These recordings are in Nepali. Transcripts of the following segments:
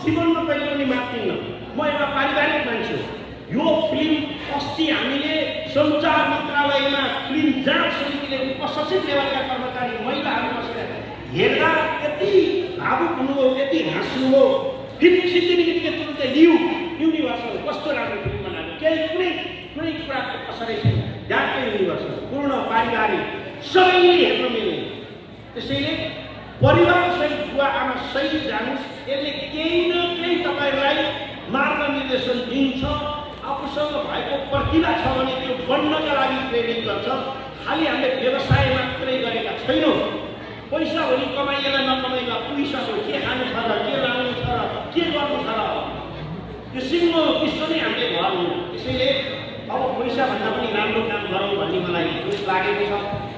जीवनमा कहिले पनि मात्दिनँ। म एउटा पारिवारिक मान्छे हो। यो फिल्म अस्ति हामीले सञ्चार मन्त्रालयमा फिल्म जाँच समितिले उपसचिव लेभलका कर्मचारी महिलाहरू बसेर हेर्दा यति भावुक हुनुभयो, यति हाँस्नुभयो। फिल्म सिद्धिने तुरुन्तै लिऊ युनिभर्सल कस्तो राम्रो फिल्म बनाएको, केही कुनै कुराको असरै छैन। ढाकै युनिभर्सल पूर्ण पारिवारिक सबैले हेर्न मिल्ने। त्यसैले परिवारसहित बुवा आमा सहित जानुहोस्। यसले केही न केही तपाईँलाई मार्गनिर्देशन दिन्छ। आफूसँग भएको प्रतिभा छ भने त्यो बन्नका लागि प्रेरित गर्छ। खालि हामीले व्यवसाय मात्रै गरेका छैनौँ। पैसा भोलि कमाइएला नकमाइएला पुगिसक्यो, के खानु छ र, के लानु छ र, के गर्नु छ र, त्यो सिङ्गो किस्तो नै हामीले गर्नु। त्यसैले अब पैसाभन्दा पनि राम्रो काम गरौँ भन्ने मलाई जोस लागेको छ।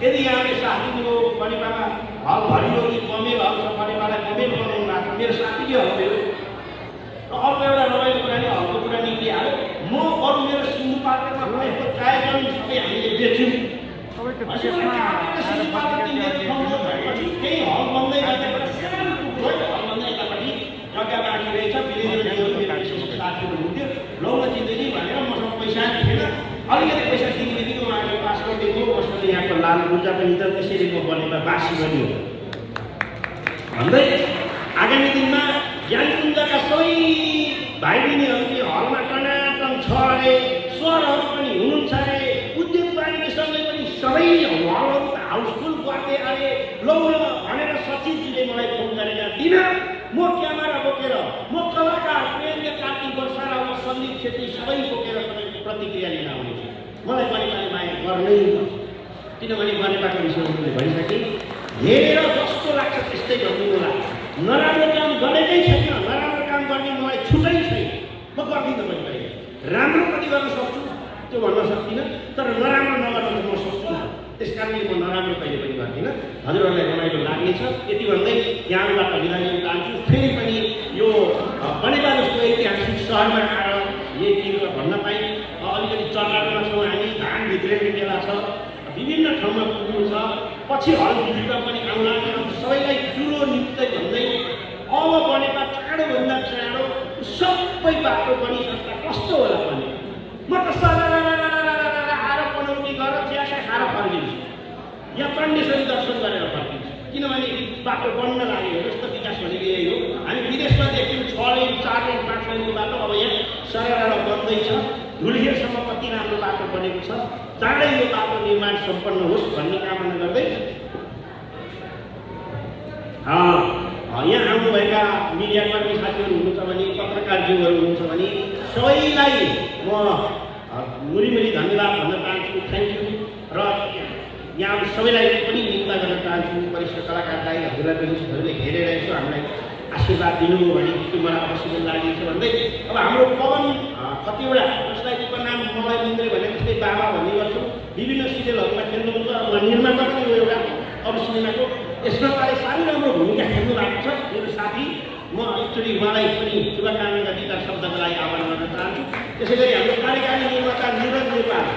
यदि यहाँले साथीको बनेपामा हल भरियो कि कमेल हल छ, बनेपालाई कमेल बनाउनु भएको मेरो साथीले हल भयो र अर्को एउटा रमाइलो कुरा नि हलको कुरा निक्लिहाल्यो। म अरू मेरो सिन्धु पार्कमा भएको चाहे जमिन सबै हामीले बेच्यौँ। केही हल बन्दै गर्दैबाट सानो टुक्रो हल बन्दै यतापट्टि जग्गा बाँकी रहेछ। विदेशहरू साथीहरू हुन्थ्यो, लौ न जिन्दगी भनेर मसँग पैसा थिएन। अलिकति पैसा दिनेदेखि उहाँले पास गरिदिएको कसैले यहाँको लाल ऊर्जा पनि त त्यसरी म बनेर बासी गरियो भन्दै आगामी दिनमा ज्ञानकुञ्जका सबै भाइ बहिनीहरूले हलमा टनाटन छ अरे, स्वरहरू पनि हुनुहुन्छ अरे, उद्योग वाणिज्यसँगै पनि सबै हलहरू त हाउसफुल गर्दै अरे। लौ न भनेर सचिवजीले मलाई फोन गरेर दिन म क्यामेरा बोकेर, म कलाकार प्रेमले कार्तिक वर्षा र अब सन्दीप छेत्री सबै बोकेर तपाईँको प्रतिक्रिया लिन आउनेछु। मलाई बनेपाले माया गर्नै पर्छ, किनभने बनेपाको विषयमा मैले भनिसकेँ। हेरेर जस्तो लाग्छ त्यस्तै गर्नु लाग्छ। नराम्रो काम गरेकै छैन, नराम्रो काम गर्ने मलाई छुटै छैन। म गर्दिनँ पनि कहिले। राम्रो पनि गर्न सक्छु, त्यो भन्न सक्दिनँ, तर नराम्रो नगर्न म सक्छु। त्यस कारणले म नराम्रो कहिले पनि गर्दिनँ। हजुरहरूलाई रमाइलो लाग्नेछ। यति भन्दै यहाँबाट बिदा लिन चाहन्छु। फेरि पनि यो बनेपा जस्तो ऐतिहासिक सहरमा आएर यही चिज भन्न पाएँ। अलिकति चर्चामा छौँ हामी, धान भित्रिने बेला छ, विभिन्न ठाउँमा पुग्नु छ, पछि हल भित्र पनि आउला। सबैलाई ठुलो निम्तै भन्दै अब बनेपा चाँडोभन्दा चाँडो सबै बाटो बनिसक्दा कस्तो होला भने म त आएर पनौती गरेर चियासा खाएर फर्किन्छु, यहाँ पाण्डेश्वरी दर्शन गरेर फर्किन्छु। किनभने बाटो बन्न लाग्यो। जस्तो विकास भनेको यही हो। हामी विदेशमा देख्यौँ 6 लेन 4 लेन 5 लेनको बाटो, अब यहाँ सरर बन्दैछ। धुलियासम्म कति राम्रो बाटो बनेको छ। चाँडै यो बाटो निर्माण सम्पन्न होस् भन्ने कामना गर्दै यहाँ आउनुभएका मिडियाकर्मी साथीहरू हुनुहुन्छ भने, पत्रकारज्यूहरू हुनुहुन्छ भने सबैलाई म मुरी धन्यवाद भन्न चाहन्छु। Thank you. र यहाँ सबैलाई पनि निन्दा गर्न चाहन्छु। वरिष्ठ कलाकारलाई, हजुरलाई पनि हजुरले हेरेर यसो हामीलाई आशीर्वाद दिनुभयो भने त्यो मलाई अवश्य लागेको छ भन्दै अब हाम्रो पवन कतिवटा जसलाई उपनाम मलाई मिल्दै भने जस्तै बाबा भन्ने गर्छौँ, विभिन्न सिरियलहरूमा खेल्नुहुन्छ। निर्माता पनि हो एउटा अरू सिनेमाको। यसमा मलाई साह्रै राम्रो भूमिका खेल्नु भएको छ मेरो साथी। म एक्चुअली उहाँलाई पनि शुभकामना दिँदा शब्दको लागि आह्वान गर्न चाहन्छु। त्यसै गरी हाम्रो कार्यकारी निर्माता निरज नेपाल